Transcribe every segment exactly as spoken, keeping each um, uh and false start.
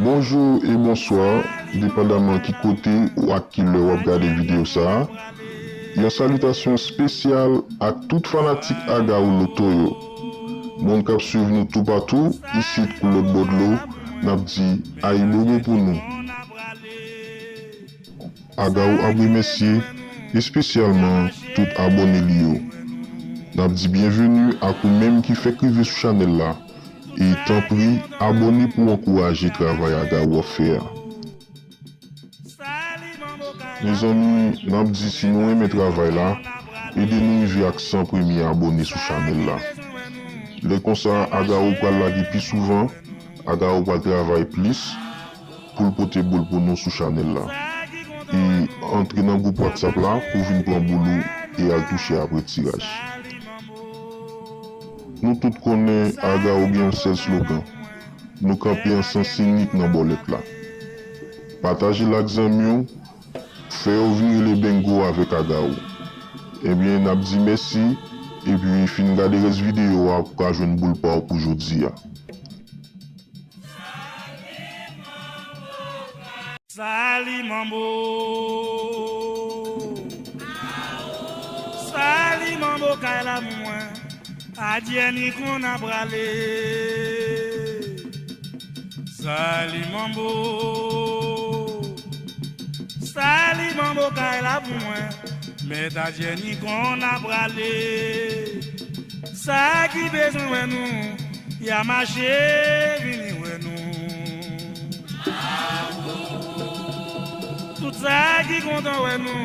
Bonjou e bonswa, depandaman ki kote ou ak ki lè w ap gade videyo sa a. Yon salitasyon espesyal ak tout fanatik Agawou Loto yo. Moun k ap swiv nou toupatou, isit kou lòt bò dlo, n ap di ayibobo pou nou. Agawou ap remèsye espesyalman tout abòne li yo. N ap di byenveni ak ou menm ki fèk rive sou chanèl la. E tanpri, abòne pou w ankouraje travay Agawou ap fè a. Mezanmi, n ap di si nou renmen travay la, ede nou rive ak san premye abòne sou chanèl la. Lè konsa, Agawou pral lage pi souvan, Agawou pral travay plis pou l pote boul pou nou sou chanèl la. E antre nan gwoup WhatsApp la pou vin pran boul ou e al touche apre tiraj. Nou tout konnen Agawou gen yon sèl slogan. Nou kanpe an sans inik nan bòlèt la. Pataje l ak zanmi w, fè yo vin rele bengo avèk Agawou. Ebyen, n ap di mèsi, epi fin gade rès videyo a pou w ka jwenn boul pa w pou jodi a. Sali manbo. Sali manbo kay la pou mwen. Adyè ni konn ap prale. Sali manbo. Sali manbo kay la pou mwen. Mèt Adyè ni konn ap prale. Sa ki bezwen wè nou, y a mache vini wè nou. Tout sa ki kontan wè nou,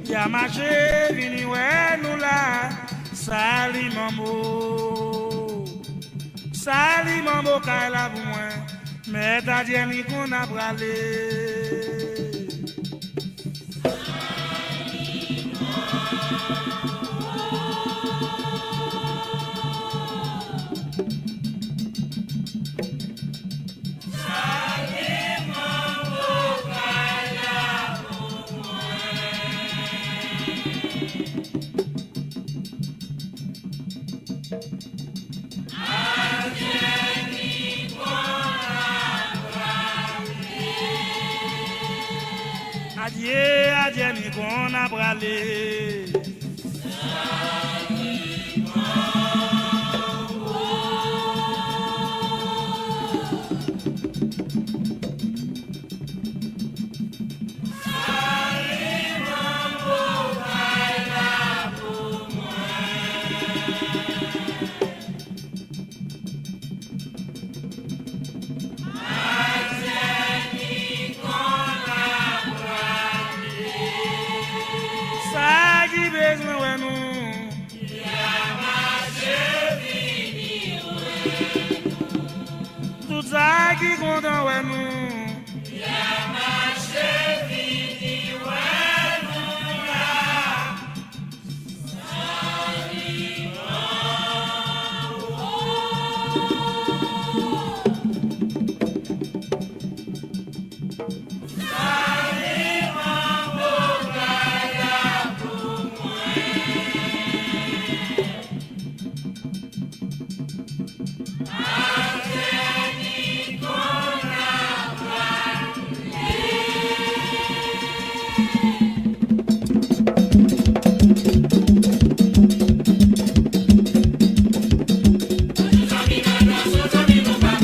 y a mache vini wè nou la. Sali manbo. Sali manbo kay la pou mwen. Mèt Adyè ni konn ap prale. Adyè, Adyè ni konn ap prale. Sa ki bezwen wè nou. Tout sa ki kontan wè nou.